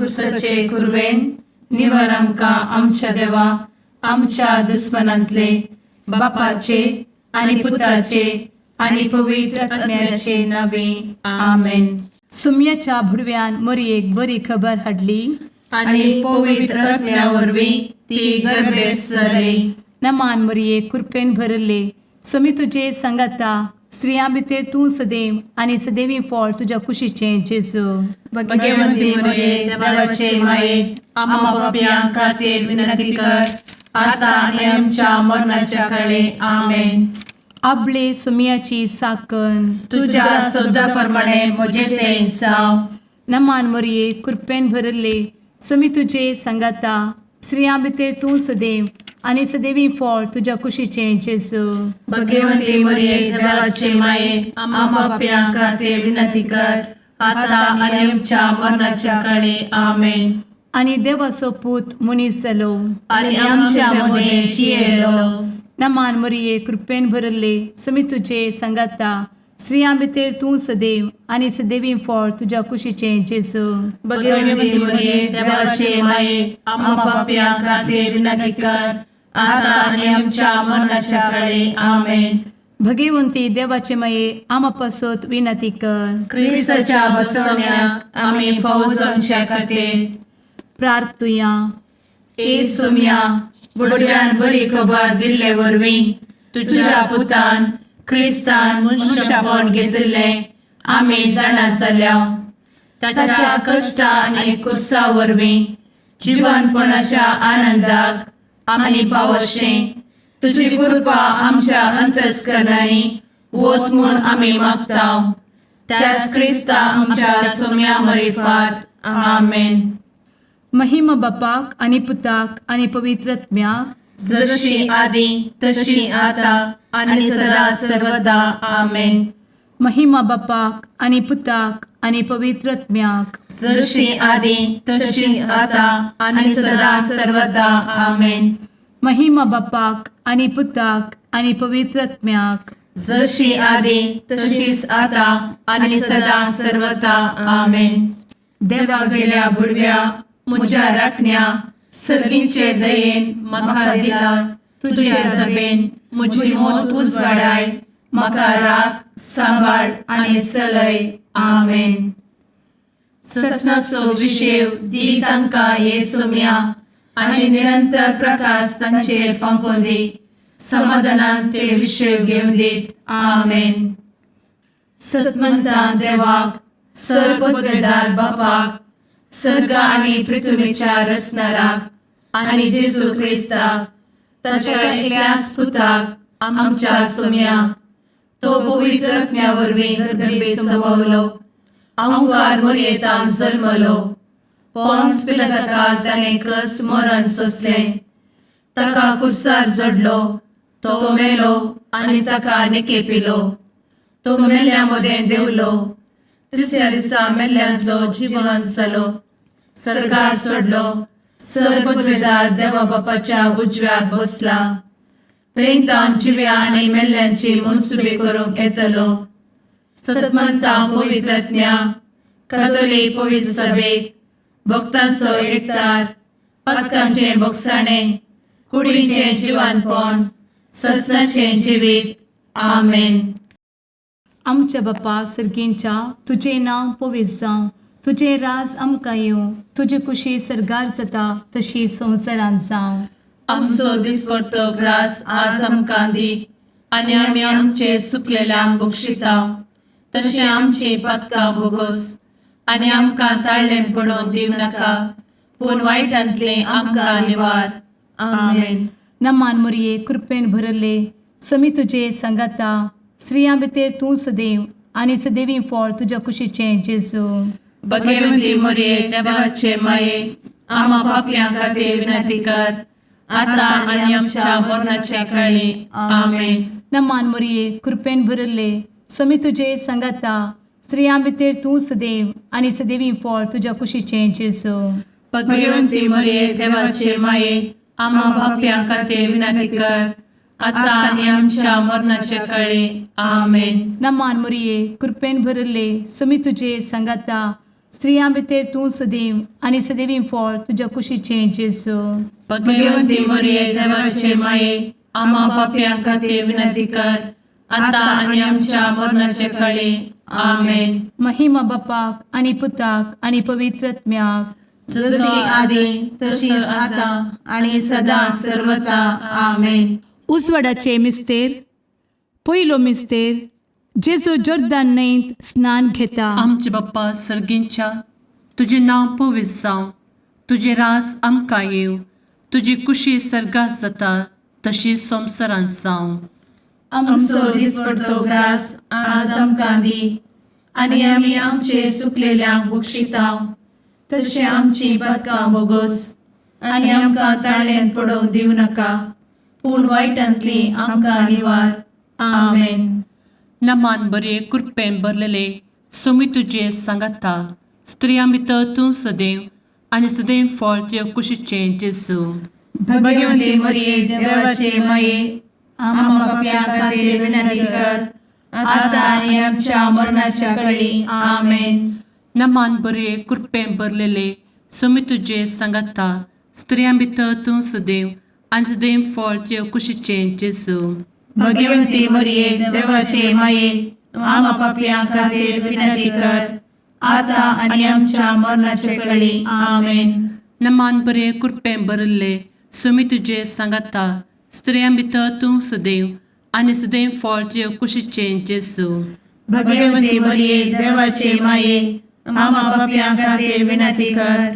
कुर्साचे कुरवेन निवर आमकां आमच्या देवा आमच्या दुस्मनांतले बापाचे आनी पुताचे आनी पवित्र आत्म्याचे नावे आमेन. सुम्याच्या भुडव्यान मोरयेक बरी खबर हाडली. आनी पवित्र आत्म्या वरवीं ती गर्भेस्त जाली. नमान मोरये, कृपेन भरले, स्वामी तुजे सांगाता. स्त्रियां भितर तूं सदैव आनी सदैवी फळ तुज्या कुशीचें जेजू. भगवंती मरिये, देवाचे माये, आम्हा पापयां खातीर विनंती कर, आता आनी आमच्या मरणाच्या काळे. आमेन. आबले सुम्याची साकन. तुझ्या शब्दा प्रमाणे म्हजे ते जावं. नमान मोरये, कृपेन भरले, स्वामी तुजे सांगाता. स्त्रियां भितर तूं सदैव आनी सदैवी फळ तुज्या कुशीचें जेजू. भगवंती मरिये, देवाचे माये, आम्हा पापयां खातीर विनंती कर, आता आनी आमच्या मरणाच्या काळे. आमेन. आनी देवाचो पूत मनीस जालो आनी आमच्या मदें जियेलो. नमान मोरये, कृपेन भरले, स्वामी तुजे सांगाता. स्त्रियां भितर तूं सदैव आनी सदैवी फळ तुज्या कुशीचें जेजू. भगवंती मरिये, देवाचे माये, आम्हा पापयां खातीर विनंती कर, आता आनी आमच्या मरणाच्या काळे. आमेन. भगवंती देवाचे माये, आमा पासत विनंती कर. क्रिस्ताच्या बसवण्याक आमी फावो जावच्या खातीर प्रार्थुया. ए सोम्या, बुडव्यान बरी खबर दिल्ले वरवीं तुझ्या पुतान क्रिस्तान मनुष्यपण घेतिल्लें आमी जाणा जाल्या. ताच्या कश्टा आनी कुर्सा वरवीं जिवनपणाच्या आनंदाक आमी पावशें तुजी कृपा आमच्या अंतस्करणांनी वत म्हूण आमी मागता, त्याच क्रिस्ता आमच्या सोम्या मरिफात. आमेन. महिमा बापाक आनी पुताक आनी पवित्र आत्म्याक. जशी आदी तशी आता आणि सदा सर्वदा. आमेन. महिमा बापाक आनी पुताक आनी पवित्र आत्म्याक. जशी आदी तशीच आता आणि सदा सर्वदा. आमेन. महिमा बापाक आनी पुताक आनी पवित्र आत्म्याक. जशी आदी तशीच आता आणि सदा सर्वदा. आमेन. देवा गेल्या बुडव्या म्हज्या राखण्या, सर्गींचे दयेन म्हाका दिला तुझे दबेन म्हजी मोत उजवाडाय, म्हाका राख, सांबाळ आनी चलय. आमेन. ससनाचो विशेव दी तांकां हे सोम्या आनी निरंतर प्रकाश तांचेर फांकोवन दी. समाधानान ते विशेव घेवन दीत. आमेन. सतमंतान देवाक, सर्वपदवेदार बापाक, सर्ग आनी पृथ्वीच्या रचणाराक आनी जेजू क्रिस्ताक ताच्या एकल्याच पुताक आमच्या सोम्याक, तो पवित्र आत्म्या वरवीं गर्भे संभवलो, अंकार मोरयेतान जल्मलो, पोन्स पिलाताकाल ताणें कस मरण सोंसलें, ताका कुर्सार जडलो, तो मेलो आनी ताका निकेपिलो, तो मेल्ल्या मदें देंवलो, तिसऱ्या दिसा मेल्ल्यांतलो जिवन जालो, सर्गार चडलो, सर्वपदवेदार देवा बापाच्या उजव्याक बसला, थंय तावन जिव्या आनी मेल्ल्यांची मनसुबी करूंक येतलो. सतमंता पवित्रज्ञा कथोलीक पवित्र सभेक, भक्तांचो एकतार, पातकांचें भोगसाणें, कुडीचें जिवानपण, ससनाचें जिवीत. आमेन. आमच्या बापा सर्गींच्या, तुजें नांव पवित्र जावं, तुजें राज आमकां येवं, तुजी कुशी सर्गार जाता तशी संवसारांत जावं. आमचो दिसपडतो ग्रास आज आमकां दी आनी आमी आमचे चुकलेल्यांक बक्षिता तशें आमची पातकां भोगोस आनी आमकां ताळ्ळें पडोवन दिवं नाका, पूण वायटांतलें आमकां निवार. आमेन. नमान मोरये, कृपेन भरले, समी तुजे सांगाता. स्त्रियां भितर तूं सदैव आनी सदैवी फळ तुज्या कुशीचें जेजू. भगवती मोरये, देवाचे माये, आम्हा पापयां खातीर विनंती कर, आता आनी आमच्या मरणाच्या काळी. आमेन. नमान मोरये, कृपेन भरले, समी तुजे सांगाता. स्त्रियां भितर तूं सदैव आनी सदैवी फळ तुज्या कुशीचें जेजू. भगवंती मोरये, देवाचे माये, आम्हा पापयां खातीर विनंती कर, आता आनी आमच्या मरणाच्या काळी. आमेन. नमान मोरये, कृपेन भरले, समी तुजे सांगाता. स्त्रियां भितर तूं सदैव आनी सदैवी फळ तुज्या कुशीचें जेजू. भगवंती मरिये, देवाचे माये, आम्हा पापयां खातीर विनंती कर, आता आनी आमच्या मरणाचे कळी. आमेन. महिमा बापाक आनी पुताक आनी पवित्र आत्म्याक. जशी आदी तशीच आता आणि सदा सर्वता. आमेन. उजवाडाचे मिस्तेर. पयलो मिस्तेर, जेजू जोर्दान न्हंयत स्नान घेता. आमचे बाप्पा सर्गींच्या, तुजें नांव पवित्र जावं, तुजें रास आमकां येवं, तुजी कुशी सर्गात जाता तशी संवसारांत जावं. आमचो दिसपडतो ग्रास आज आमकां दी आनी आमी आमचे सुकलेल्यांक बक्षितांव तशें आमची पदकां बोगोस आनी आमकां ताळ्यान पडोवंक दिवं नाका, पूण वायटांतली आमकां निवार. आमेन. नमान बरे, कृपेन भरलेले, सोमी तुजे सांगाता, स्त्रियां भितर तूं सदैव आनी सदैव फळ तुजे कुशीचें जेजू. भगवंती मरिये, देवाचे माये, आम्हा पापयां खातीर विनंती कर, आता आनी आमच्या मरणाच्या कळी. आमेन. नमान बरे, कृपेन भरलेले, सोमी तुजे सांगाता, स्त्रियां भितर तूं सदैव आनी सदैव फळ तुजे कुशीचें जेजू. भगवंती मरिये, देवाचे माये, आम्हा पापयां खातीर विनंती कर, आता आनी आमच्या मरणाचे कळी. आमेन. नमान बरे, कृपेन भरिल्ले, सोमी तुजे सांगाता, स्त्रियां भितर तूं सदैव आनी सदैव फळ तुजे कुशीचें जेजू. भगवंती मरिये, देवाचे माये, आम्हा पापयां खातीर विनंती कर,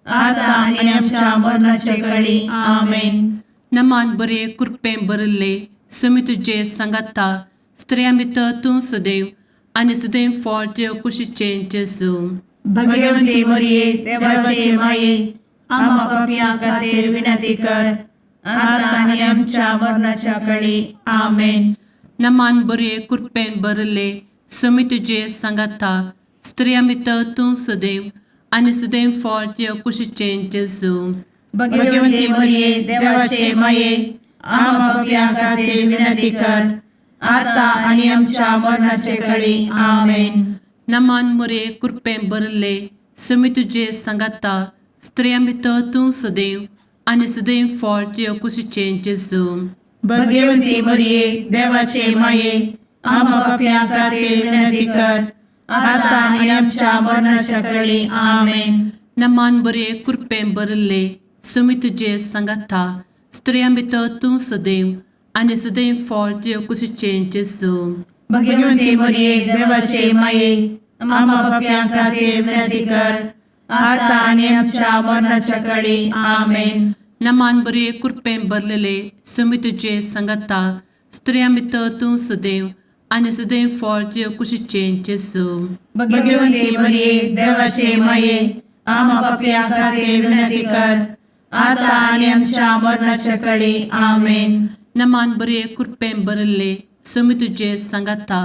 आता आनी आमच्या मरणाचे कळी. आमेन. नमान बरे, कृपेन भरिल्ले, सोमी तुजे सांगाता, स्त्रियां भितर तूं सदैव आनी सदैव फळ तुजे कुशीचें जेजू. भगवंती मरिये, देवाचे माये, आम्हा पापयां खातीर विनंती कर, आता आनी आमच्या मरणाच्या कळी. आमेन. नमान बरे, कृपेन भरिल्ले, सोमी तुजे सांगाता, स्त्रियां भितर तूं सदैव आनी सदैव फळ तुजे कुशीचें जेजू. भगवंती मरिये, देवाचे माये, आम्हा पापयां खातीर विनंती कर, आता आनी आमच्या मरणाचे कळी. आमेन. नमान मुरे, कृपेन भरिल्ले, सोमी तुजे सांगाता, स्त्रियां भितर तूं सदैव आनी सदैव फळ तुजे कुशीचें जेजू. भगवंती मरिये, देवाचे माये, आम्हा पापयां खातीर विनंती कर, आता आनी आमच्या मरणाच्या कळी. आमेन. नमान बरे, कृपेन भरिल्ले, सोमी तुजे सांगाता, स्त्रियां भितर तूं सदैव आनी सदैव फळ तुजे कुशीचें जेजू. भगवंती मरिये, देवाचे माये, आम्हा पापयां खातीर विनंती कर, आता आनी आमच्या मरणाच्या कळी. आमेन. नमान बरे, कृपेन भरलेले, सोमी तुजे सांगाता, स्त्रियां भितर तूं सदैव आनी सदैव फळ तुजे कुशीचें जेजू. भगवंती मरिये, देवाचे माये, आम्हा पापयां खातीर विनंती कर, आता आनी आमच्या मरणाच्या कळी. आमेन. नमान बरे, कृपेन भरिल्ले, सोमी तुजे सांगाता,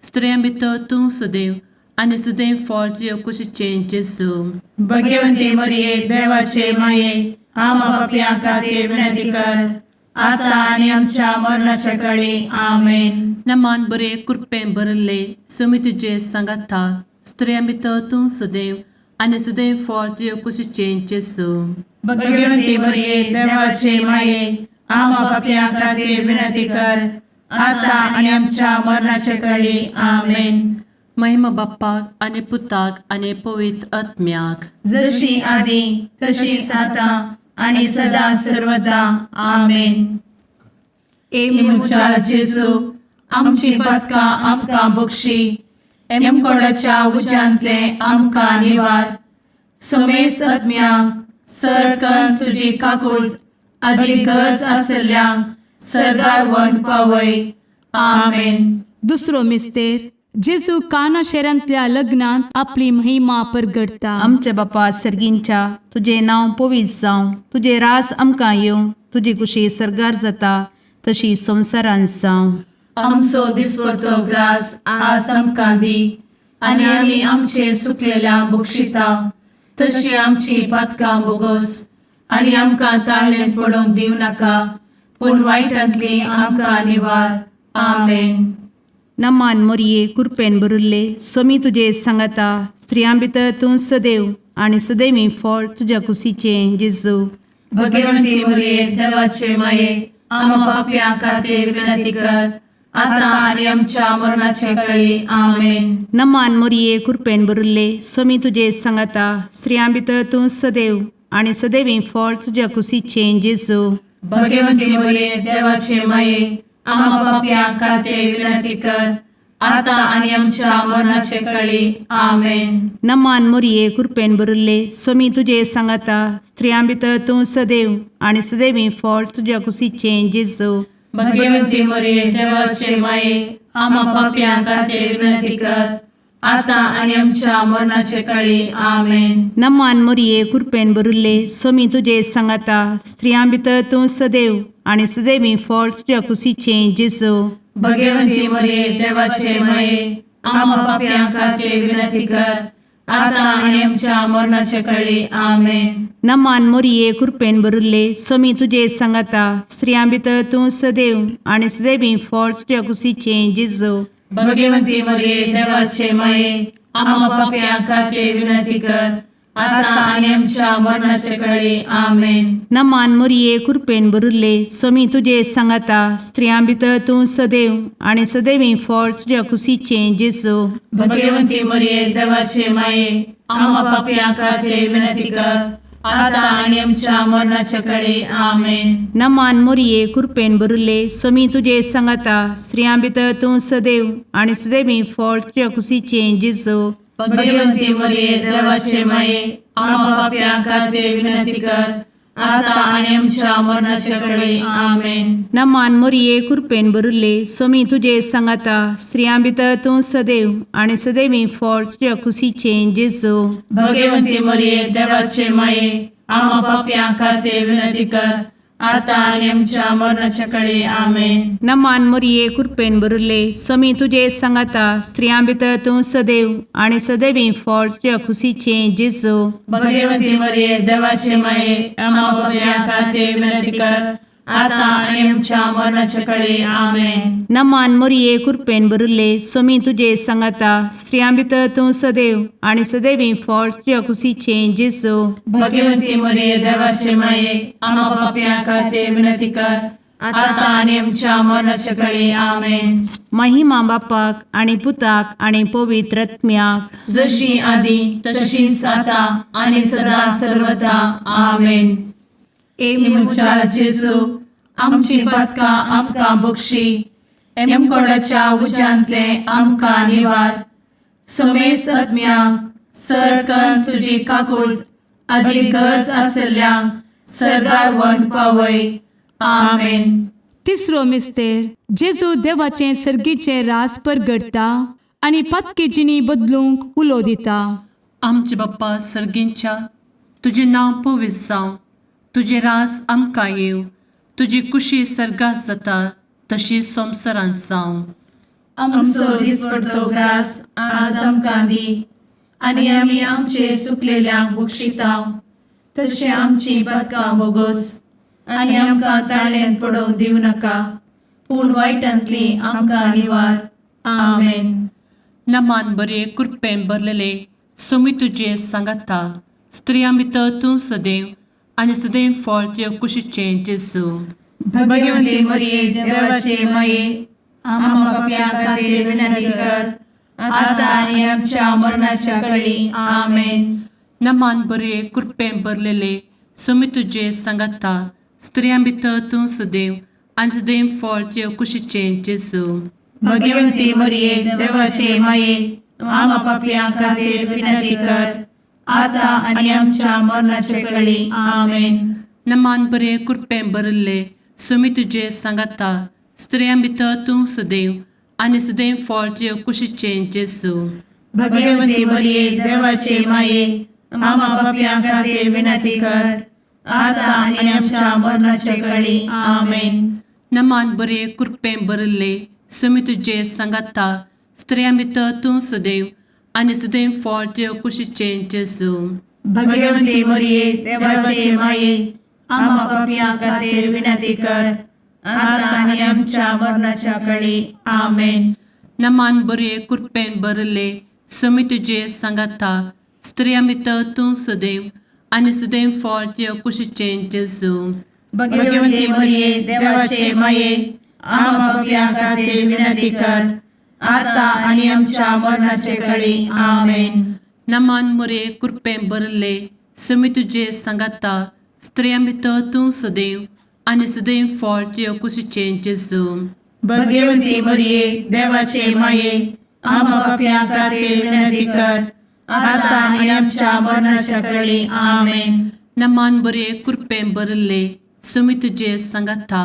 स्त्रियां भितर तूं सदैव आनी सदैव फळ तुजे कुशीचें जेजू. भगवंती मरिये, देवाचे माये, आम्हा पापयां खातीर विनंती कर, आता आनी आमच्या मरणाच्या कळी. आमेन. नमान बरे, कृपेन भरिल्ले, सोमी तुजे सांगाता, स्त्रियां भितर तूं सदैव आनी सदैव फळ तुजे कुशीचें जेजू. भगवंती मरिये, देवाचे माये, आम्हा पापयां खातीर विनंती कर, आता आनी आमच्या मरणाच्या कळी. आमेन. महिमा बाप्पाक आनी पुताक आनी पवित्र आत्म्याक. जशी आदी तशीच आता आणि सदा सर्वदा. आमेन. ए म्हज्या जेजू, आमची पदकां आमकां बक्षी, एमकोडाच्या उज्यांतले आमकां निवार, समेस्त आत्म्यांक सरकन तुजी काकूळ आदी गरज आसल्ल्यांक सरगार वन पावय. आमेन. दुसरो मिस्तेर, जेजू काना शहरांतल्या लग्नांत आपली महिमा परगटता. आमच्या बापा सर्गींच्या, तुजें नांव पवित्र जावं, तुजें रास आमकां येवं, तुजी कुशी सर्गार जाता तशी संवसारांत जावं. आमचो दिसपडतो ग्रास आज आमकां दी आनी आमी आमचे सुकलेल्या बक्षिता तशी आमची पातकां बोगोस आनी आमकां ताळ्ळें पडोवंक दिवं नाका, पूण वायटांतली आमकां निवार. आमेन. नमान मोरये, कुरपेन भरिल्ले, स्वामी तुजे सांगाता, स्त्रियां भितर तूं सदैव आनी सदैवी फळ तुज्या कुशीचें जेजू. भगवंती मरिये देवाचे माये, आम्हा पापयां खातीर विनंती कर, आता आनी आमच्या मरणाचे कळी. आमेन. नमान मोरये, कृपेन भरिल्ले, स्वामी तुजे सांगाता. स्त्रियां भितर तूं सदैव आनी सदैवी फळ तुज्या कुशीचें जेजू. भगवंती मरिये देवाचे माये, आम्हा पापयां खातीर विनंती कर, आता आनी आमच्या मरणाचे कळी. आमेन. नमान मोरये, कृपेन भरिल्ले, स्वामी तुजे सांगाता. स्त्रियां भितर तूं सदैव आनी सदैवी फळ तुज्या कुशीचें जेजू. भगवंती मरिये देवाचे माये, आम्हा पापयां खातीर विनंती कर, आता आनी आमच्या मरणाचे कळी. आमेन. नमान मोरये, कृपेन भरिल्ले, स्वामी तुजे सांगाता. स्त्रियां भितर तूं सदैव आनी सदैवी फळ तुज्या कुशीचें जेजू. भगवंती मरिये देवाचे माये, आम्हा पापयां खातीर विनंती कर, आता आनी आमच्या मरणाचे कळी. आमेन. नमान मोरये, कृपेन भरिल्ले, स्वामी तुजे सांगाता. स्त्रियां भितर तूं सदैव आनी सदैवी फळ तुज्या कुशीचें जेजू. भगवंती मरिये देवाचे माये, आम्हा पापयां खातीर विनंती कर, आता आनी आमच्या मरणाचे कळी. आमेन. नमान मोरये, कृपेन भरिल्ले, स्वामी तुजे सांगाता. स्त्रियां भितर तूं सदैव आनी सदैवी फळ तुज्या कुशीचें जेजू. भगवंती मरिये देवाचे माये, आम्हा पापयां खातीर विनंती कर, आता आनी आमच्या मरणाचे कळी. आमेन. नमान मोरये, कृपेन भरिल्ले, स्वामी तुजे सांगाता. स्त्रियां भितर तूं सदैव आनी सदैवी फळ तुज्या कुशीचें जेजू. भगवंती मरिये देवाचे माये, आम्हा पापयां खातीर विनंती कर, आता आनी आमच्या मरणाचे कळी. आमेन. नमान मोरये, कृपेन भरिल्ले, स्वामी तुजे सांगाता. स्त्रियां भितर तूं सदैव आनी सदैवी फळ तुज्या कुशीचें जेजू. भगवंती मरिये देवाचे माये, आम्हा पापयां खातीर विनंती कर, आता आनी आमच्या मरणाच्या कळी. आमेन. नमान मोरये, कृपेन भरिल्ले, स्वामी तुजे सांगाता. स्त्रियां भितर तूं सदैव आनी सदैवी फळ तुज्या कुशीचें जेजू. भगवंती मरिये देवाचे माये, आम्हा पापयां खातीर विनंती कर, आता आनी आमच्या मरणाच्या कळी. आमेन. नमान मोरये, कृपेन भरिल्ले, स्वामी तुजे सांगाता. स्त्रियां भितर तूं सदैव आनी सदैवी फळ तुज्या कुशीचें जेजू. भगवंती मरिये देवाचे माये, आम्हा पापयां खातीर विनंती कर, आता आनी आमच्या मरणाच्या कळी. आमेन. महिमा बापाक आनी पुताक आनी पवित्र आत्म्याक, जशी आदी तशीच आता आनी सदा सर्वदा. आमेन. ए म्हज्या जेजू, आमची पातकां आमकां बक्षी, एमकोडाच्या उज्यांतले आमकां निवार, समेस्त आत्म्यांक सरकन तुजी काकूट आदी गरज आसल्ल्यांक सरगार व्हरून पावय. आमेन. तिसरो मिस्तेर, जेजू देवाचें सर्गीचें रास परगटता आनी पातकी जिणी बदलूंक उलो दिता. आमचे बाप्पा सर्गींच्या, तुजें नांव पवित्र जावं, तुजें रास आमकां येवं, तुजी कुशी सर्गात जाता तशी संवसारांत जावं. आमचो दिसपडतो ग्रास आज आमकां दी, आनी आमी आमचे सुकलेल्यांक बक्षितांव, तशें आमची पातकां बोगोस, आनी आमकां ताळ्यांत पडोवंक दिवं नाका, पूण वायटांतली आमकां निवार. आमेन. नमान बरे, कृपेन भरलेले, स्वामी तुजे सांगाता. स्त्रियां भितर तूं सदैव आनी सदैव फळ तुज्या कुशीचें जेजू. भगवंती मरिये देवाचे माये, आम्हा पापयां खातीर विनंती कर, आता आनी आमच्या मरणाच्या कळी. आमेन. नमान बरे, कृपेन भरलेले, स्वामी तुजे सांगाता. स्त्रियां भितर तूं सदैव आनी सदैव फळ तुज्या कुशीचें जेजू. भगवंती मरिये देवाचे माये, आम्हा पापयां खातीर विनंती कर, आता आनी आमच्या मरणाच्या कळी. आमेन. नमान बरे, कृपेन भरिल्ले, स्वामी तुजे सांगाता. स्त्रियां भितर तूं सदैव आनी सदैव फळ तुज्या कुशीचें जेजू. भगवंती मरिये देवाचे माये, आम्हा पापयां खातीर विनंती कर, आता आनी आमच्या मरणाच्या कळी. आमेन. नमान बरे, कृपेन भरिल्ले, स्वामी तुजे सांगाता. स्त्रियां भितर तूं सदैव आनी सदैव फळ तुज्या कुशीचें जेजू. भगवंती मरिये देवाचे माये, आम्हा पापयां खातीर विनंती कर, आता आनी आमच्या मरणाच्या कळी. आमेन. नमान बरे, कृपेन भरिल्ले, समी तुजे सांगाता स्त्रियां भितर तूं सदैव आनी सदैव फळ तुज्या कुशीचें जेजू. भगवती मरिये, देवाचे माये, आम्हा पापयां खातीर विनंती कर, आता आनी आमच्या मरणाचे कळी. आमेन. नमान मोरे कृपें भरले समी तुजे सांगाता स्त्रियां भितर तूं सदैव आनी सदैव फळ तुज्या कुशीचें जेजू. भगवती मरिये, देवाचे माये, आम्हा पापयां खातीर विनंती कर, आता आनी आमच्या मरणाच्या कळी. आमेन. नमान बरे कृपें भरले समी तुजे सांगाता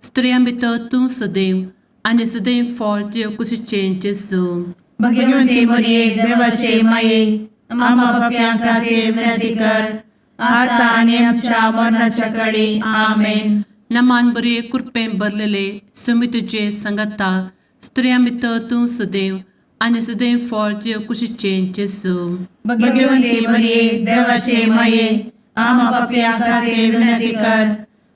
स्त्रियां भितर तूं सदैव आनी सदैव फळ तुज्या कुशीचें जेजू. भगवती मरिये, देवाचे माये, आम्हा पापयां खातीर विनंती कर, आता आनी आमच्या मरणाच्या कळी. आमेन. नमान बरे कृपें भरलेले समी तुजे सांगाता स्त्रियां भितर तूं सदैव आनी सदैव फळ तुज्या कुशीचें जेजू. भगवती मरिये, देवाचे माये, आम्हा पापयां खातीर विनंती कर,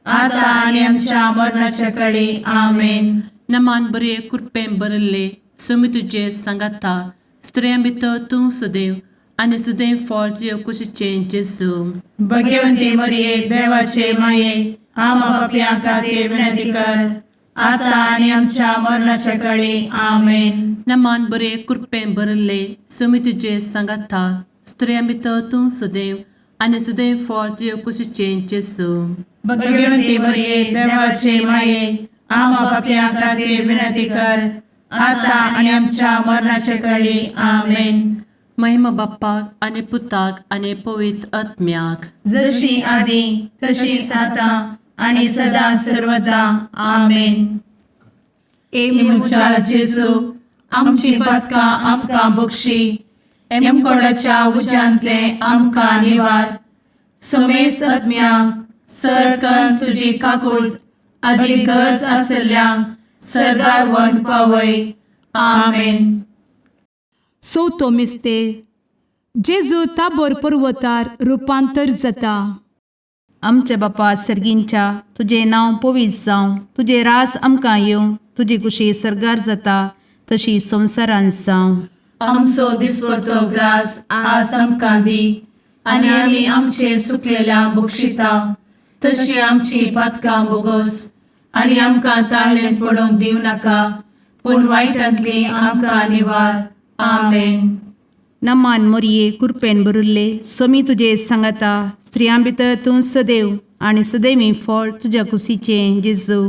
आता आनी आमच्या मरणाच्या कळी. आमेन. नमान बरे कृपें भरले समी तुजे सांगाता स्त्रियां भितर तूं सदैव आनी सदैव फळ तुज्या कुशीचें जेजू. भगवती मरिये, देवाचे माये, आम्हा पापयां खातीर विनंती कर, आता आनी आमच्या मरणाच्या कळी. आमेन. नमान बरे कृपें भरले समी तुजे सांगाता स्त्रियां भितर तूं सदैव आनी सदैव फळ तुज्या कुशीचें जेजू. भगवती मरिये, देवाचे माये, आम्हा पापयां खातीर विनंती कर, आता आनी आमच्या मरणाच्या कळी. आमेन. महिमा बाप्पाक आनी पुताक आनी पवित्र आत्म्याक. जशी आदी तशीच आता आणि सदा सर्वदा. आमेन. ए म्हज्या जेजू, आमची पातकां आमकां बक्षी, एमकोडाच्या उज्यांतले आमकां निवार, समेस्त आत्म्यांक सरकन तुजी काकूळ आदी गरज आसल्ल्यांक सर्गार व्हरून पावय. आमेन. चवथो मिस्तेर, जेजू ताबोर पर्वतार रुपांतर जाता. आमच्या बापा सर्गींच्या, तुजें नांव पवित्र जावं, तुजें रास आमकां येवं, तुजी कुशी सर्गार जाता तशी संवसारांत जावं. आमचो दिसपडतो ग्रास आज आमकां दी, आनी आमी आमचे सुकलेल्या बक्षिता तशी आमची पातकां बोगस, आनी आमकां ताळणेंत पडोवंक दिवं नाका, पूण वायटांतली आमकां निवार. आमेन. नमान मोरये, कुरपेन भरिल्ले, सोमी तुजे सांगाता, स्त्रियां भितर तूं सदैव आनी सदैवी फळ तुज्या कुशीचें जेजू.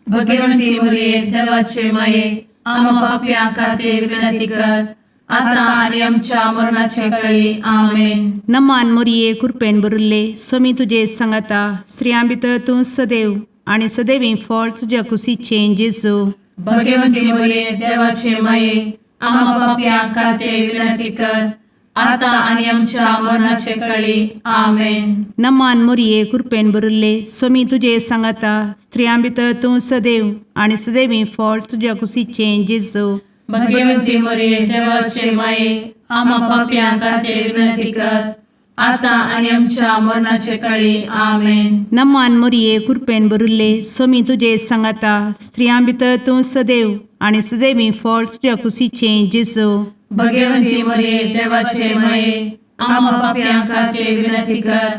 भगवंती मरिये, देवाचे माये, आम्हा पापयां खातीर विनंती कर, आता आनी आमच्या मरणाचे कळी. आमेन. नमान मोरये, कुरपेन भरिल्ले, सोमी तुजे सांगाता, स्त्रियां भितर तूं सदैव आनी सदैवी फळ तुज्या कुशीचें जेजू. भगवंती मरिये, देवाचे माये, आम्हा पापयां खातीर विनंती कर, आता आनी आमच्या मरणाचे कळी. आमेन. नमान मोरये, कुरपेन भरिल्ले, सोमी तुजे सांगाता, स्त्रियां भितर तूं सदैव आनी सदैवी फळ तुज्या कुशीचें जेजू. भगवंती मरिये, देवाचे माये, आम्हा पापयां खातीर विनंती कर, आता आनी आमच्या मरणाचे कळी. आमेन. नमान मोरये, कुरपेन भरिल्ले, सोमी तुजे सांगाता, स्त्रियां भितर तूं सदैव आनी सदैवी फळ तुज्या कुशीचें जेजू. भगवंती मरिये, देवाचे माये, आम्हा पापयां खातीर विनंती कर,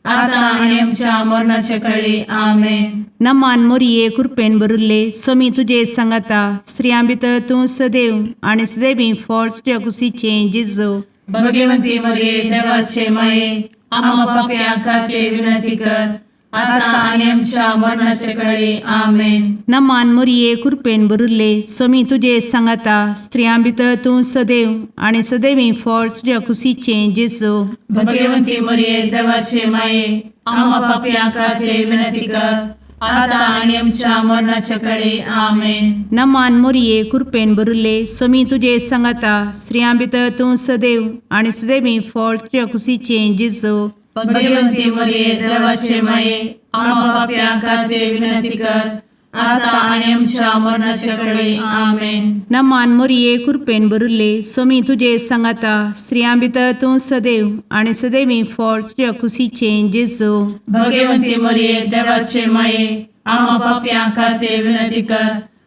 आता आनी आमच्या मरणाचे कळी. आमेन. नमान मोरये, कुरपेन भरिल्ले, सोमी तुजे सांगाता, स्त्रियां भितर तूं सदैव आनी सदैवी फळ तुज्या कुशीचें जेजू. भगवंती मरिये, देवाचे माये, आम्हा पापयां खातीर विनंती कर, आता आनी आमच्या मरणाचे कळी. आमेन. नमान मोरये, कुरपेन भरिल्ले, सोमी तुजे सांगाता, स्त्रियां भितर तूं सदैव आनी सदैवी फळ तुज्या कुशीचें जेजू. भगवंती मरिये, देवाचे माये, आम्हा पापयां खातीर विनंती कर, आता आनी आमच्या मरणाचे कळी. आमेन. नमान मोरये, कुरपेन भरिल्ले, सोमी तुजे सांगाता, स्त्रियां भितर तूं सदैव आनी सदैवी फळ तुज्या कुशीचें जेजू. भगवंती मरिये, देवाचे माये, आम्हा पापयां खातीर विनंती कर, आता आनी आमच्या मरणाचे कळी. आमेन. नमान मोरये, कुरपेन भरिल्ले, सोमी तुजे सांगाता, स्त्रियां भितर तूं सदैव आनी सदैवी फळ तुज्या कुशीचें जेजू. भगवंती मरिये, देवाचे माये, आम्हा पापयां खातीर विनंती कर,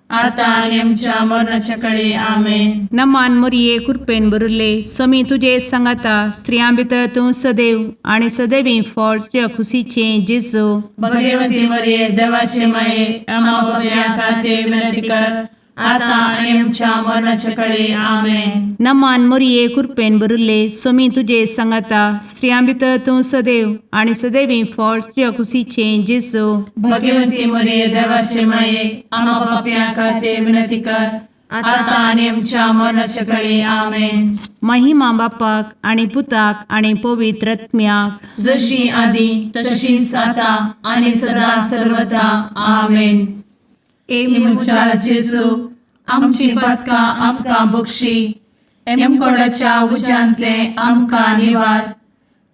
आतां आनी आमच्या मरणाच्या कडे आमेन. नमान मोरये कृपेन भरिल्ले स्वामी तुजे सांगाता स्त्रियां भितर तूं सदैव आनी सदैवी फळ तुज्या खुशीचें जेजू. भगवती मरिये देवाचे माये आम्हा पापयां खातीर विनंती कर आतां आनी आमच्या मरणाच्या कडे आमेन. नमान मोरये कृपेन भरिल्ले स्वामी तुजे सांगाता स्त्रियां भितर तूं सदैव आनी सदैवी फळ तुज्या खुशीचें जेजू. भगवती मरिये देवाचे माये आम्हा पापयां खातीर विनंती कर आतां आनी आमच्या मरणाच्या कडे आमेन. महिमा बापाक आनी पुताक आनी पवित्र आत्म्याक. जशी आदी तशीच आता आणि सदा सर्वदा आमेन. ए म्हज्या जेजू आमची पातकां आमकां बक्षी एमकोडाच्या उज्यांतले आमकां निवार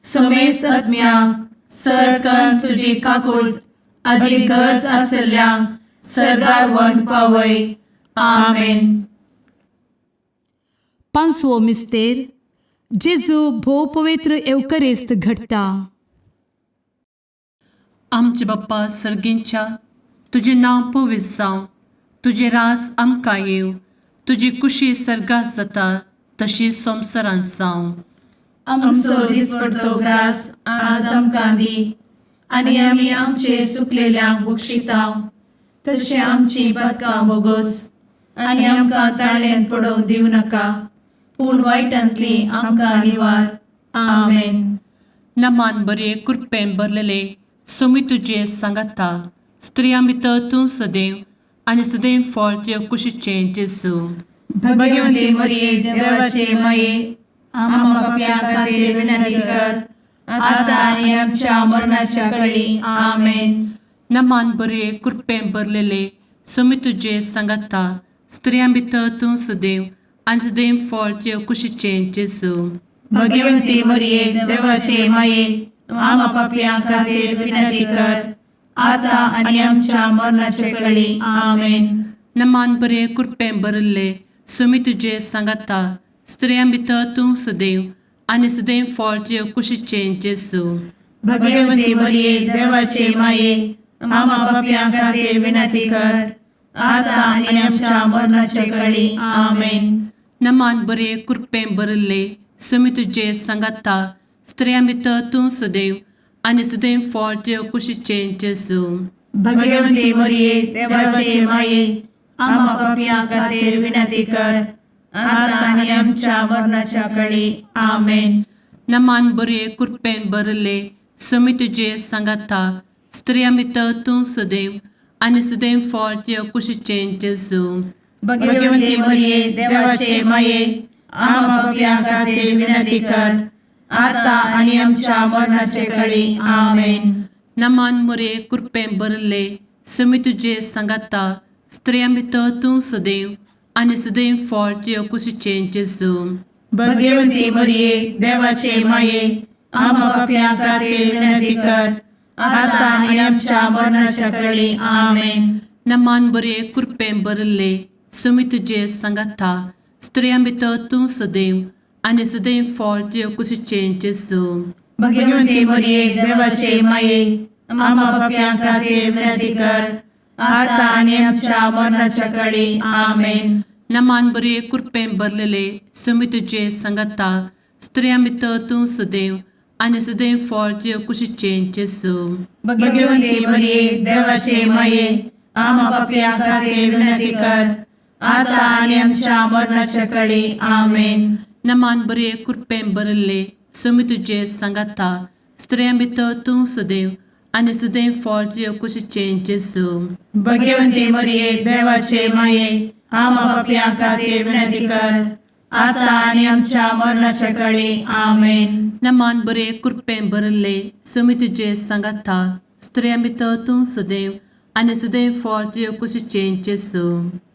समेस्त आत्म्यांक सरकन तुजी काकूळ आदी गरज आसल्ल्यांक सरगार वन पावय आमेन. पांचवो मिस्तेर जेजू भोव पवित्र एवकरेस्त घडटा. आमचे बाप्पा सर्गींच्या तुजें नांव पवित्र जावं, तुजें रास आमकां येवं, तुजी कुशी सर्गात जाता तशी संवसारांत जावं. आमचो दिसपडतो ग्रास आज आमकां दी आनी आमी आमचे सुकलेल्यांक बक्षितांव तशें आमची पातकां बोगोस आनी आमकां ताळ्यान पडोवंक दिवं नाका पूण वायटांतली आमकां निवार आमेन. नमान बरे कृपेन भरलेले सोमी तुजे सांगाता स्त्रियां भितर तूं सदैव आनी सदैव फळ तुज्या कुशीचें जेजू. भगवती मरिये देवाचे माये आम्हा पापयां खातीर विनंती कर आतां आनी आमच्या मरणाच्या कळी आमेन. नमान बरे कृपेन भरलेले सोमी तुजे सांगाता स्त्रियां भितर तूं सदैव आनी सदैव फळ तुज्या कुशीचें जेजू. भगवती मरिये देवाचे माये आम्हा पापयां खातीर विनंती कर आतां आनी आमच्या मरणाचे कळी आमेन. नमान बरे कृपेन भरिल्ले सुमी तुजे सांगाता स्त्रियां भितर तूं सदैव आनी सदैव फळ तुज्या कुशीचें जेजू. भगवती मरिये देवाचे माये आम्हा पापयां खातीर विनंती कर आतां आनी आमच्या मरणाचे कळी आमेन. नमान बरे कृपेन भरिल्ले सुमी तुजे सांगाता स्त्रियां भितर तूं सदैव आनी सदैव फळ तुज्या कुशीचें जेजू. भगवती मरिये देवाचे माये आम्हा पापयां खातीर विनंती कर आतां आनी आमच्या मरणाच्या कळी आमेन. नमान बरे कृपेन भरिल्ले सुमी तुजे सांगाता स्त्रियां भितर तूं सदैव आनी सदैव फळ तुज्या कुशीचें जेजू. भगवती मरिये देवाचे माये आम्हा पापयां खातीर विनंती कर आतां आनी आमच्या मरणाचे कळी आमेन. नमान मोरे कृपेन भरिल्ले सुमी तुजे सांगाता स्त्रियां भितर तूं सदैव आनी सदैव फळ तुज्या कुशीचें जेजू. भगवती मरिये देवाचे माये आम्हा पापयां खातीर विनंती कर आतां आनी आमच्या मरणाच्या कळी आमेन. नमान बरे कृपेन भरिल्ले सुमी तुजे सांगाता स्त्रियां भितर तूं सदैव आनी सदैव फळ तुज्या कुशीचें जेजू. भगवती मरिये देवाचे माये आम्हा पापयां खातीर विनंती कर आतां आनी आमच्या मरणाच्या कळी आमेन. नमान बरे कृपेन भरलेले सुमी तुजे सांगाता स्त्रियां भितर तूं सदैव आनी सदैव फळ तुज्या कुशीचें जेजू. भगवती मरिये देवाचे माये आम्हा पापयां खातीर विनंती कर आतां आनी आमच्या मरणाच्या कळी आमेन. नमान बरे कृपेन भरिल्ले सुमी तुजे सांगाता स्त्रियां भितर तूं सदैव आनी सदैव फळ तुज्या कुशीचें जेजू. भगवती मरिये देवाचे माये आम्हा पापयां खातीर विनंती कर आतां आनी आमच्या मरणाच्या कळी आमेन. नमान बरे कृपेन भरिल्ले सुमी तुजे सांगाता स्त्रियां भितर तूं सदैव आनी सदैव फळ तुज्या कुशीचें जेजू.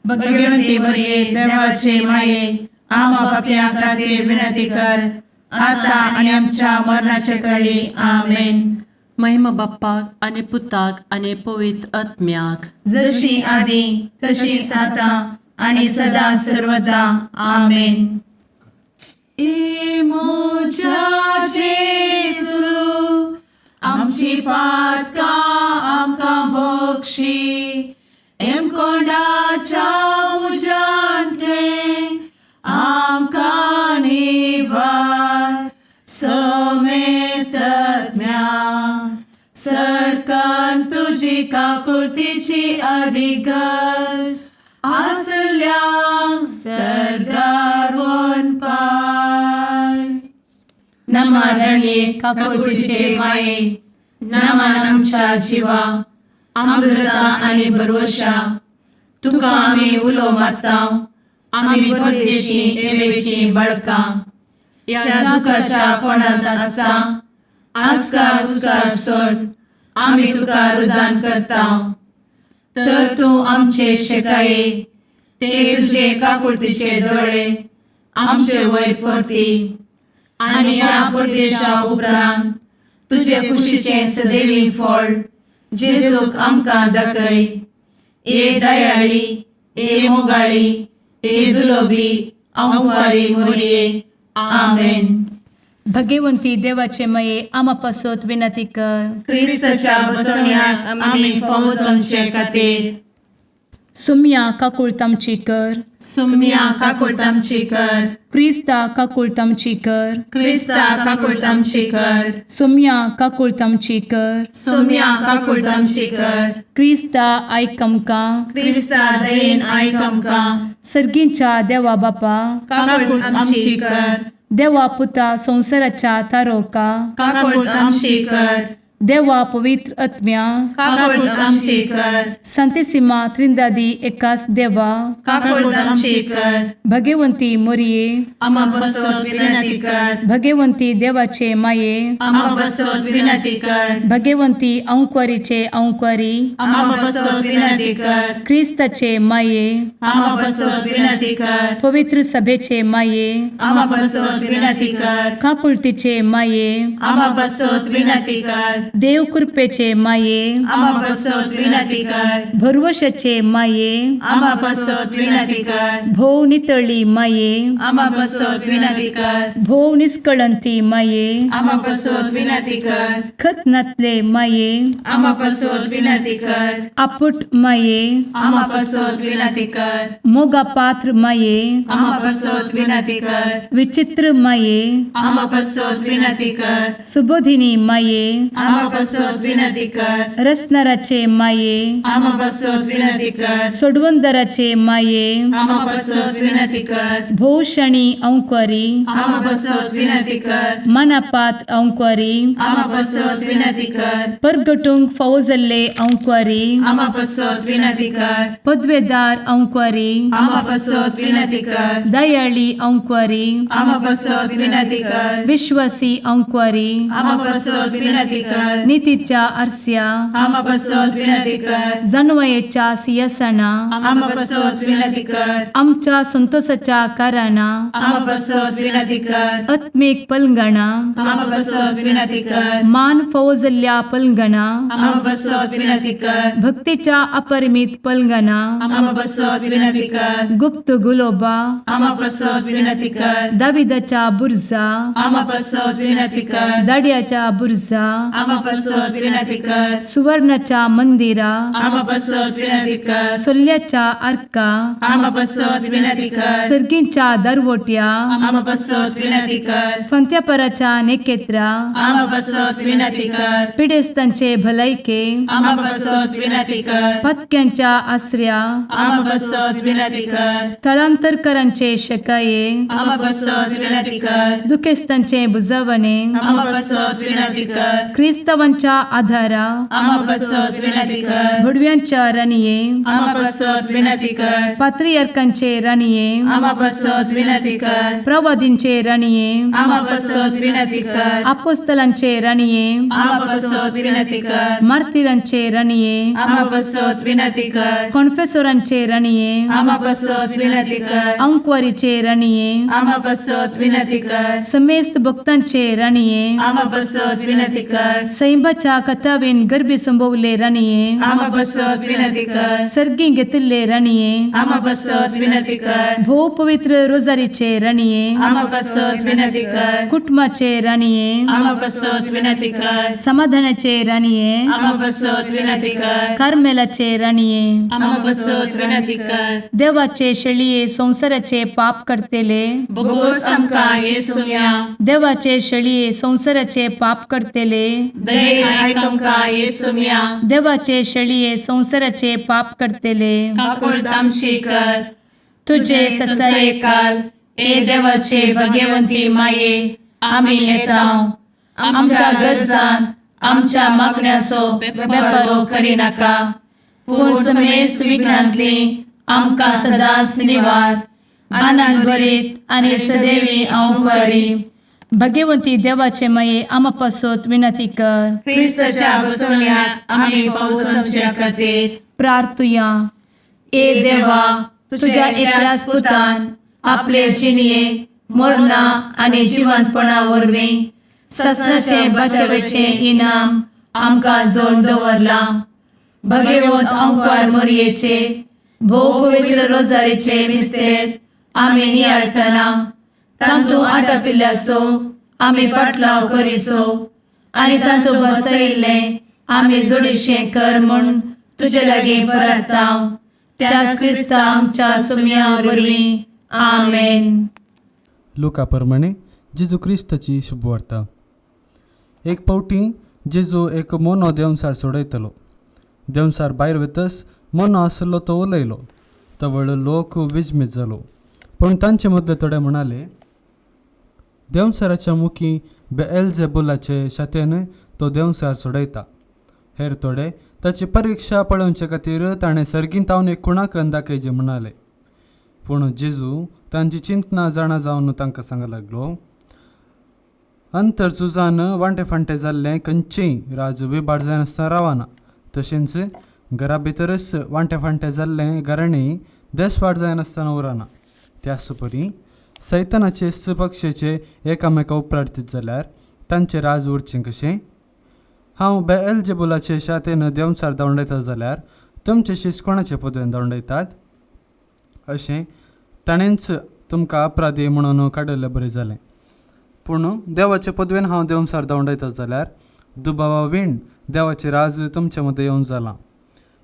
भगवती मरिये देवाचे माये आम्हा पापयां खातीर विनंती कर आतां आनी आमच्या मरणाच्या कळी आमेन. महिमा बाप्पाक आनी पुताक आनी पवित्र आत्म्याक. जशी आदी तशीच आतां आणि सदा सर्वदा आमेन. ए म्हज्या जेजू आमची पातकां आमकां बक्षी एमकोंडाच्या तुजी काकुळतीची अधिगस आसल्यांक सर्गार पाय. नमा रणये काकुळतीचे माये, नमन आमच्या जिवा, अमृता आनी भरवशा, तुका आमी उलो मारता, आमी परदेशी एवेची बळकां ह्या दुखाच्या कोणांत आसता आस्कार उस्कार सोड आमी तुका रुदान करता, तर तूं आमचे शेकाये ते तुजे काकुळतीचे दोळे आमचे वयर परती आनी ह्या परदेशा उपरांत तुजे कुशीचें सदैवी फळ जेजूक आमकां दाखय. ए दयाळी, ए मोगाळी, ए दुलोबी अंवारी मोरये. आमेन. भगवंती देवाचे मये आमा पासत विनंती कर. क्रिस्ताच्या बसवण्याक आमी फावो जावचे खातीर. सुम्या काकुळत आमची कर. सुम्या काकुळट आमची कर. क्रिस्ता काकुळत आमची कर. क्रिस्ता काकुळट आमची कर. सुम्या काकुळत आमची कर. सुम्या काकुळट आमची कर. क्रिस्ता आयक आमकां. क्रिस्ता दयेन आयक आमकां. सर्गींच्या देवा बापा, काकुळट आमची कर. देवा पुता संवसाराच्या तारोका, काकुळट आमची कर. देवा पवित्र आत्म्या, काकुळट आमची कर. संतेसिमा त्रिंदादी एकास देवा, काकुळट आमची कर. भगवंती मोरये, आमा बसत विनंती कर. भगवंती देवाचे माये, आमा बसत विनंती कर. भगवंती अंक्वारीचे अंक्वारी, आमा बसत विनंती कर. क्रिस्ताचे माये, आमा बसत विनंती कर. पवित्र सभेचे माये, आमा बसत विनंती कर. काकुळतीचे माये, आमा बसत विनंती कर. देव कृपेचे माये, आमा बसत विनंती कर. भरवशाचे माये, आमा बसत विनंती कर. भोव नितळी माये, आमा बसत विनंती कर. भोव निष्कळंती माये, आमा बसत विनंती कर. खत नातले माये, आमा बसत विनंती कर. आपुट माये, आमा बसत विनंती कर. मोगा पात्र माये, आमा बसत विनंती कर. विचित्र माये, आमा बसत विनंती कर. सुबोधिनी माये, आमा बसत विनंती कर. रसनाराचे माये, आमा बसत विनंती कर. सोडवंदराचे माये, आमा बसत विनंती कर. भोवशणी अंक्वारी, आमा बसत विनंती कर. मनापात्र अंक्वारी, आमा बसत विनंती कर. परगटूंक फावो जाल्ले अंक्वारी, आमा बसत विनंती कर. पदवेदार अंक्वारी, आमा बसत विनंती कर. दयाळी अंक्वारी, आमा बसत विनंती कर. विश्वासी अंक्वारी, आमा बसत विनंती कर. नितीच्या आरस्या, आमा बसत विनंती कर. जानवयेच्या सियासना, आमा बसत विनंती कर. आमच्या संतोषाच्या कारणां, आमा बसत विनंती कर. आत्मीक पलंगणा, आमा बसत विनंती कर. मान फावो जाल्ल्या पलंगणा, आमा बसत विनंती कर. भक्तीच्या अपरिमित पलंगणा, आमा बसत विनंती कर. गुप्त गुलोबा, आमा बसत विनंती कर. दाविदाच्या बुर्जा, आमा बसत विनंती कर. दाड्याच्या बुर्जा, आमा बसत विनंती कर. सुवर्णाच्या मंदिरा, आमा बसत विनंती कर. सोल्ल्याच्या आर्का, आमा बसत विनंती कर. सर्गींच्या दरवट्या, आमा बसत विनंती कर. फंत्यापराच्या नेकेत्रा, आमा बसत विनंती कर. पिडेस्तांचे भलायके, आमा बसत विनंती कर. पत्क्यांच्या आसऱ्या, आमा बसत विनंती कर. थळांतरकरांचे शकाये, आमा बसत विनंती कर. दुखेस्तांचे बुजवणे, आमा बसत विनंती कर. क्रिस्तावांच्या आधारा, आमा बसत विनंती कर. भुडव्यांच्या राणये, आमा बसत विनंती कर. पात्रियार्कांचे राणये, आमा बसत विनंती कर. प्रवादींचे राणये, आमा बसत विनंती कर. आपोस्तलांचे राणये, आमा बसत विनंती कर. मार्तिरांचे राणये, आमा बसत विनंती कर. कॉन्फेसोरांचे राणये, आमा बसत विनंती कर. अंक्वारीचे राणये, आमा बसत विनंती कर. समेस्त भक्तांचे राणये, आमा बसत विनंती कर. सैंबाच्या कथावेन गर्भी संभवले राणये, आमा बसत विनंती कर. सर्गी घेतिल्ले राणये, आमा बसत विनंती कर. भोव पवित्र रोजारीचे राणये, आमा बसत विनंती कर. कुटुंबाचे राणये, आमा बसत विनंती कर. समाधानाचे राणये, आमा बसत विनंती कर. कार्मेलाचे राणये, आमा बसत विनंती कर. देवाचे शेळये संवसाराचे पाप करतेले, बोगोस आमकां येसुया. देवाचे शेळये संवसाराचे पाप करतेले, दयेन आयक आमकां येसुम्या. देवाचे शेळये संवसाराचे पाप करतले, काकुळट आमची कर. तुझे तुझे ससायेकाल ए देवाचे भगवंती माये, आमी येता. आमच्या गरजान आमच्या मागण्याचो बेपर्वो करिनाका, पूण समेस्त विघ्नांतली आमकां सदांच निवार. आनंद भरीत आनी सदैवी अंवकारी. भगवंती देवाचे माये, आमा पासत विनंती कर. क्रिस्ताच्या बसवण्याक आमी पावसाच्या खातीर. प्रार्थुया. ए देवा, तुझ्या एकल्याच पुतान आपले जिणये मरणा आनी जिवंतपणा वरवीं ससनाचे बचावेचें इनाम आमकां जोड दवरलां. भगवंत अंकार मोरयेचे भोव पवित्र रोजारीचे मिस्तेर आमी नियाळटना तांतू आटापिल्ल्याचो आमी फाटलाव करिसो आनी तांतू बसयिल्लें आमी जोडीशें कर म्हूण तुजे लागीं परताव, त्याच क्रिस्ता आमच्या सुम्या वरवीं. आमेन. लुका प्रमाणे जेजू क्रिस्ताची शुभवार्ता. एक फावटी जेजू एक मोनो देंवचार सोडयतलो. देंवचार भायर वतस मोनो आसलो तो उलयलो. तवळ लोक विजमीत जालो, पूण तांचे मदले थोडे म्हणाले, देंवचाराच्या मुखी बेएलजेबुलाचे शातेन तो देंवचार सोडयता. हेर थोडे ताची परिक्षा पळोवचे खातीर ताणें सर्गींत एक कुणाकन दाखयचे म्हणाले. पूण जेजू तांची चिंतना जाणा जावन तांकां सांग लागलो, अंतर झुजान वांटे फांटे जाल्लें खंयचेंय राज विभाड जायनासतना रावना. तशेंच घरा भितरच वांटे फांटे जाल्लें घराणें देसवाड जायनासतना उरना. त्याच परी सैतानाचे पक्षाचे एकामेका उपरार्तीत जाल्यार तांचें राज उरचें कशें? हांव बेएलजेबुलाचे शातेन देंवचार धांवडायता जाल्यार तुमचे शीस कोणाचे पदवेन धांवडायतात? अशें ताणेंच तुमकां अपराधी म्हणून काडिल्लें बरें जालें. पूण देवाचे पदवेन हांव देंवचार धांवडायता जाल्यार दुबावा वीण देवाचें राज तुमचे मदें येवन जालां.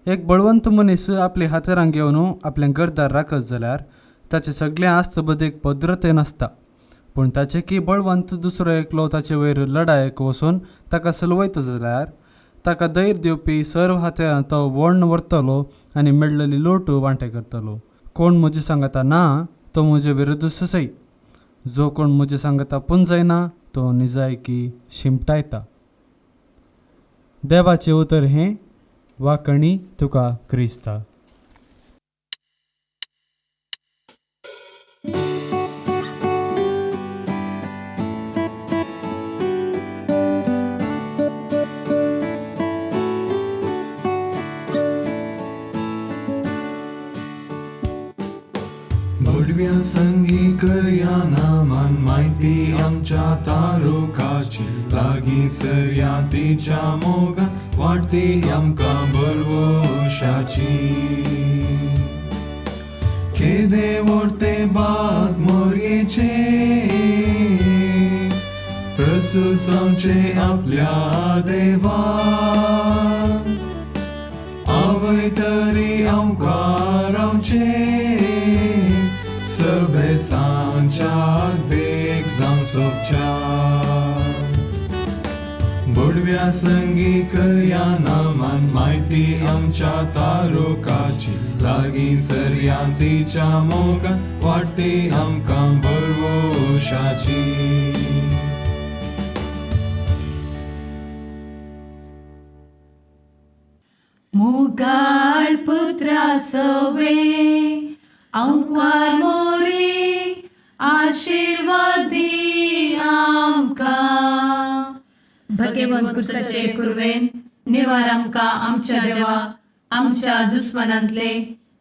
एक बळवंत मनीस आपली हातेरां घेवन आपलें घरदार राखत जाल्यार ताचें सगळें आस्त बदेक भद्रते नासता. पूण ताचें की बळवंत दुसरो एकलो ताचे वयर लडायेक वचून ताका सलवयता जाल्यार ताका धैर्य दिवपी सर्व हातेरां तो वर्ण व्हरतलो आनी मेळ्ळेली लोट वांटे करतलो. कोण म्हजें सांगता ना तो म्हजे विरुद्ध सय, जो कोण म्हजें सांगता पुंजयना तो निजायकी शिमटायता. देवाचें उतर हें वाकणी तुका क्रिस्ता. भडव्या संगी करया नामान म्हायती आमच्या तारुकाची, लागीं सरया तिच्या मोगान वाडटी आमकां बरवशाची. केदे व्हडते बाग मोरयेचे, प्रसूस आमचे आपल्या देवा, आवय तरी आमकां रावचें सभेसांच्या देख जावं सोबच्या. बोडव्या संगी करया नामान म्हायती आमच्या तारुकाची, लागीं सरया तिच्या मोगान वाडटी आमकां बरवशाची. मुगाळ पुत्रा सवे अंकार मोरे आशिर्वादी आमकां. भगवंत कुर्साचे कुर्वेन निवार आमकां आमच्या देवा आमच्या दुस्मनांतले,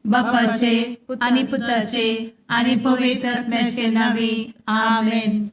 बापाचे आनी पुताचे आनी पवित्र आत्म्याचे नावे. आमेन.